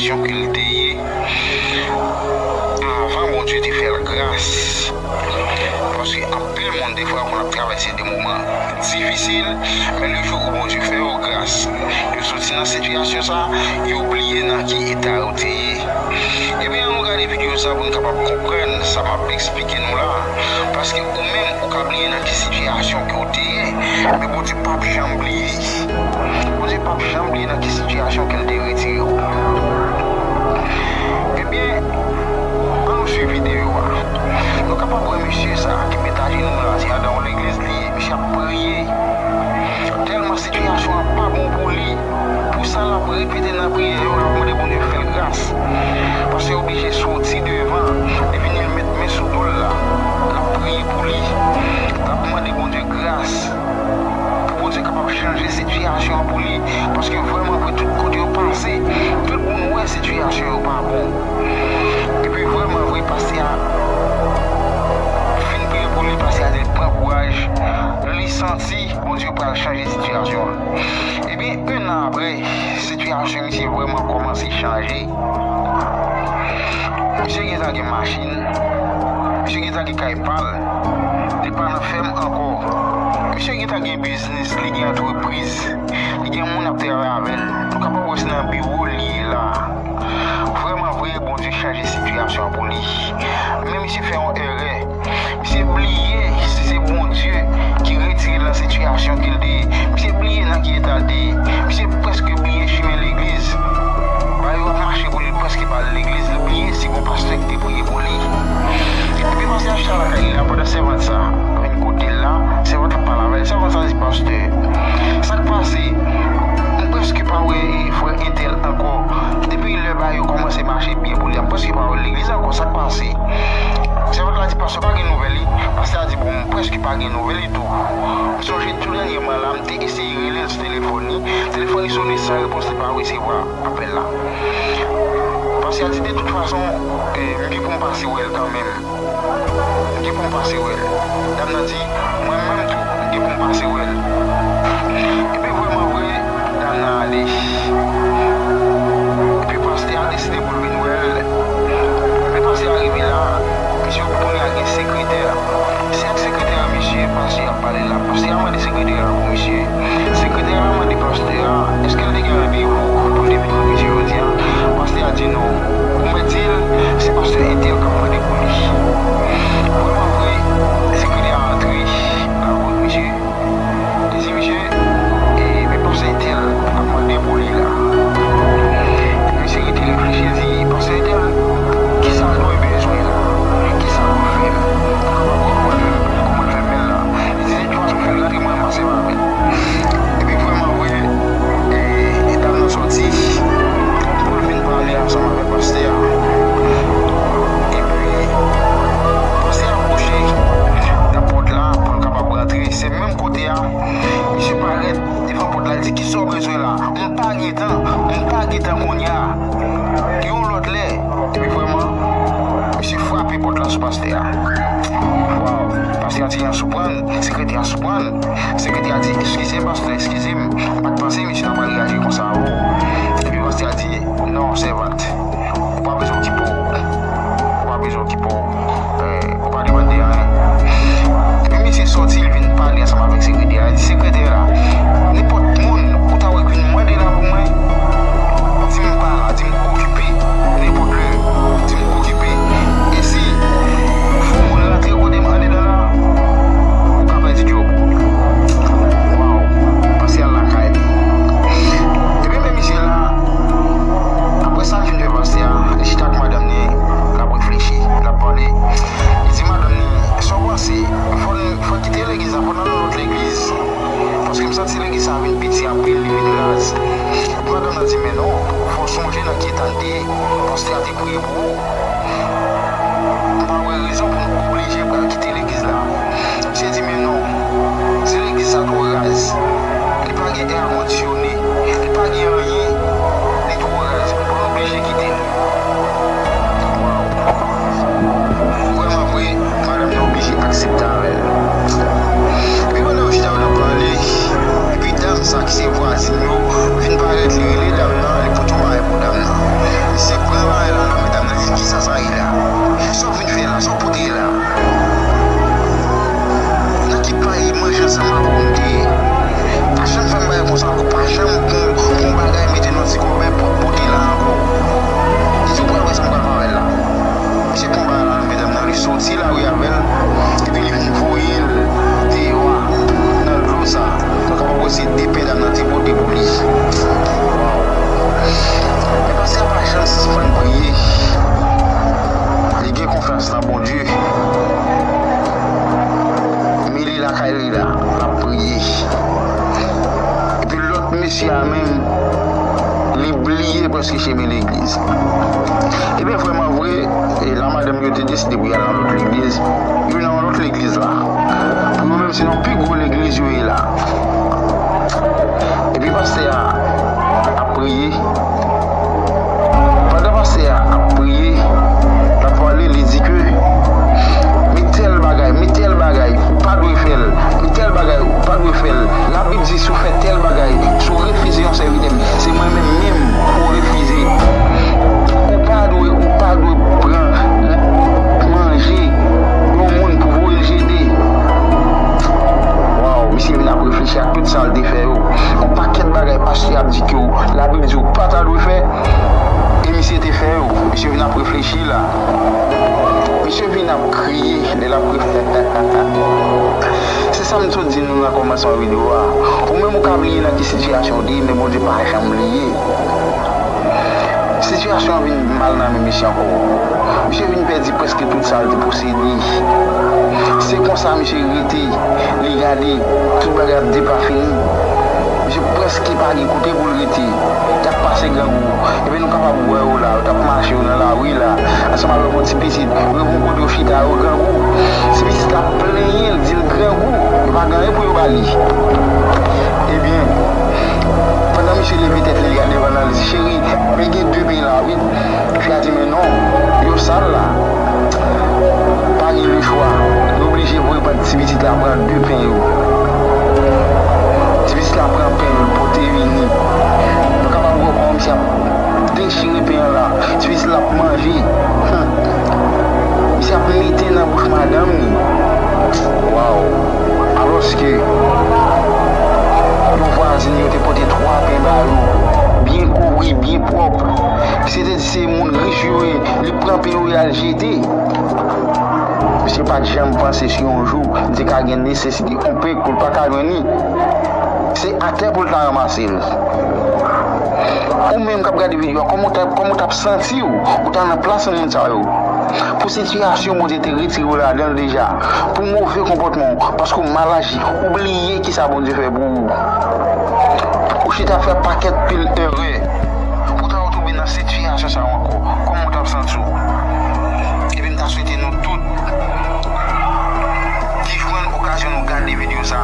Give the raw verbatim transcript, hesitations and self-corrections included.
sitiyasyon ke l te ye avan Bondye te fè l gras. Paske anpil moun, defwa, konn ap travèse de moman difisil, men le jou où Bondye fè yo gras, yo soti nan sitiyasyon sa, yo bliye nan ki eta yo te ye. Ebyen, ann nou gade videyo sa pou n kapab konprann sa m ap eksplike nou la. Paske ou menm, ou ka bliye nan ki sitiyasyon ke w te ye, men Bondye p ap janm bliye. Bondye p ap janm bliye nan ki sitiyasyon ke l te retire w. Ebyen, ann nou swiv videyo a. Nou kapab wè mesye sa ki met ajenou la, se adan yon legliz li ye. Misye ap priye. Tèlman sitiyasyon an pa bon pou li. Pou sa, l ap repete nan priyè yo, l ap mande Bondye fè l gras. Pastè oblije soti devan, li vini, l met men sou do l la. L ap priye pou li. L ap mande Bondye gras. Pou Bondye kapab chanje sitiyasyon an pou li. Paske vrèman vre, tout kote yo pase, tout moun wè sitiyasyon yo pa bon. Epi vrèman vre, pastè a fin priye pou li, pastè a di l pran kouraj, li santi Bondye pral chanje sitiyasyon an. Ebyen, en an apre, sitiyasyon misye vrèman kòmanse chanje. Misye gentan gen machin, misye gentan gen kay pa l, li pa nan fèm ankò. Misye gentan gen biznis, li gen antrepriz, li gen moun ap travay avè l. Nou kapab wè se nan biwo l li ye la. Vrèman vre, Bondye chanje sitiyasyon an pou li. Men misye fè yon erè. Misye bliye si se Bondye ki retire l nan sitiyasyon ke l te ye. Misye bliye nan ki eta l te ye. Misye prèske bliye chimen legliz. Bagay yo ap mache pou li, li prèske pa al legliz. Li bliye si gon pastè ki te priye pou li. Epi pastè a chita lakay li la pandan sèvant sa vin kote l la. Sèvant la pale avè l. Sèvant sa di, "Pastè, sa k pase? M prèske pa wè frè entèl ankò. Depi lè bagay yo kòmanse mache byen pou li a, m prèske pa wè l legliz ankò. Sa k pase?" Sèvant la di, "Pastè, pa gen nouvèl li?" Pastè a di, "Bon, m prèske pa gen nouvèl li tou. M sonje tou dènyèman la, m te eseye rele l sou telefòn li. Telefòn li sone san repons, li pa resevwa apèl la." Pastè a di, "De tout fason, eh, m gen pou m pase wè l kanmenm. M gen pou m pase wè l." Dam nan di, "Mwen menm tou, m gen pou m pase wè l." Epi vrèman vre, dam nan ale. Epi pastè a deside pou l vin wè l. Lè pastè a rive la, misye konnen al gen sekretè. Se ak sekretè misye pastè a pale la. Pastè a mande sekretè a pou misye. Sekretè a mande pastè a èske l te gen randevou pou l te vin kote misye jodi a. Pastè a di non. Ou mèt di l se pastè entèl k ap mande pou li. Vrèman vre, sekretè a antre nan bouch misye. Li di misye, e, men pastè entèl ap mande pou li la. Epi misye rete reflechi, li di, "Pastè entèl, kisa l dwe bezwen la? Kisa l dwe fè m? Kòman l fè m, kòman l fè m fè l la?" Li di, "De tout fason, fè l rantre, mwen, m ap sèvi avè l." Epi vrèman vre, e, e dam nan soti pou l vin pale ansanm avèk pastè a. Epi pastè a bouje nan pòt la pou l kapab rantre. Se menm kote a, misye parèt devan pòt la, li di, "Kisa w bezwen la? M pa gen tan, m pa gen tan kounye a." Yon lòt lè, epi vrèman, misye frape pòt la sou pastè a. Waw, pastè a di, "An souprann," sekretè a souprann. Sekretè a di, "Eskize m, pastè, eskize m. M pa t panse misye ta pral reyaji konsa avè w." Epi pastè a di, "Non, sèvant, ou pa bezwen okipe w. Ou pa bezwen okipe w. Eh, ou pa depann de anyen." Epi misye soti, li vin pale ansanm avèk sekretè a. Li di, "Sekretè a, nenpòt moun ou ta wè k vin mande la pou mwen, di m pa la, di m okipe, nenpòt lè, di m okipe. E si yon moun rantre kote m andedan la, ou ka pèdi djòb ou." Waw, pastè a al lakay li. Epi men misye la, apre sa l fin fè pastè a, li chita ak madanm ni, l ap reflechi, l ap pale. Li di madanm ni, "Sa w panse? Fò n, fò n kite legliz la, fò n al nan lòt legliz. Paske m santi legliz sa a vin piti anpil, li vin raz." Epi madanm nan di, "Men non, fò w sonje nan ki eta n te ye. Pastè a te priye pou ou. M pa wè rezon pou n oblije pral kite legliz la." Misye di, "Men non, si legliz sa twò raz, li pa gen èkondisyone, li pa gen anyen, li twò raz, pou n oblije kite l." Waw! Vrèman vre, madanm nan oblije aksepte avè l. Epi pandan yo chita yo t ap pale, epi dam sa ki se vwazin yo vin parèt, li rele dam nan, li pote yon bagay pou dam nan. Li l ap priye. Epi lòt mesye a menm, li bliye prèske chemen legliz. Ebyen, vrèman vre, e la madanm yo te deside pou y al nan lòt legliz. Yo nan yon lòt legliz la. Pou yo menm, se nan pi gwo legliz yo ye la. Epi pastè a ap priye. Pandan pastè a ap priye, l ap pale, li di ke, men tèl bagay, men tèl bagay, ou pa dwe fè l, men tèl bagay, ou pa dwe fè l. Labib di, si w fè tèl bagay, si w refize yon sèvitè m, se mwen menm menm ou refize. Ou pa dwe, ou pa dwe pran manje yon moun pou voye l jete. Waw, misye vin ap reflechi ak tout sa l te fè yo. Yon pakèt bagay pastè ap di ke w, Labib di w pa ta dwe fè, e misye te fè yo. Misye vin ap reflechi la. Misye vin ap kriye lè l ap reflechi. Se sa m sot di nou nan kòmansman videyo a. Ou menm ou ka bliye nan ki sitiyasyon w te ye, men Bondye pa janm bliye. Sitiyasyon an vin mal nan men misye ankò. Misye vin pèdi prèske tout sa l te posede. Se konsa misye rete, li gade tout bagay ap depafini. Misye prèske pa gen kote pou l rete. Y ap pase grangou. Ebyen nou kapab wè yo la, yo t ap mache yo nan lari la, ansanm avèk yon ti pitit. Yo gen yon kote yo chita, yo grangou. Ti pitit la plenyen l, di l grangou. Yo pa gen anyen pou yo ba li. Ebyen, pandan misye leve tèt li, li gade devan nan, li di, cheri, men gen de pen la, wi. Fi a di, men non, yo sal la. Pa gen lechwa. Yo oblije voye pran ti pitit la, pran de pen yo. Ti pitit la pran pen yo, l pote vini. Nou kapab wè kòman misye ap dechire pen an la. Ti pitit la ap manje. Hum. Misye ap mete nan bouch madanm li. Waw. Alòske, yon vwazin yo te pote twa pen ba yo. Byen kouvri, byen pwòp. Misye te di se moun rich yo ye, li pran pen yo, y al jete. Misye pa t janm panse si yon jou li te ka gen nesesite yon pen pou l pa ka jwenn li. Se atè pou l ta ranmase l. Ou menm k ap gade videyo a, kòman w t ap, kòman w t ap santi w? Ou ta nan plas moun sa yo. Pou sitiyasyon Bondye te retire w ladan l deja. Pou move konpòtman w, paske w mal aji, ou bliye kisa Bondye fè pou ou. Ou chita fè pakèt pil erè. Ou ta retwouve nan sitiyasyon sa yo ankò. Kòman w t ap santi w? Epi m ta swete nou tout ki jwenn okazyon nou gade videyo sa,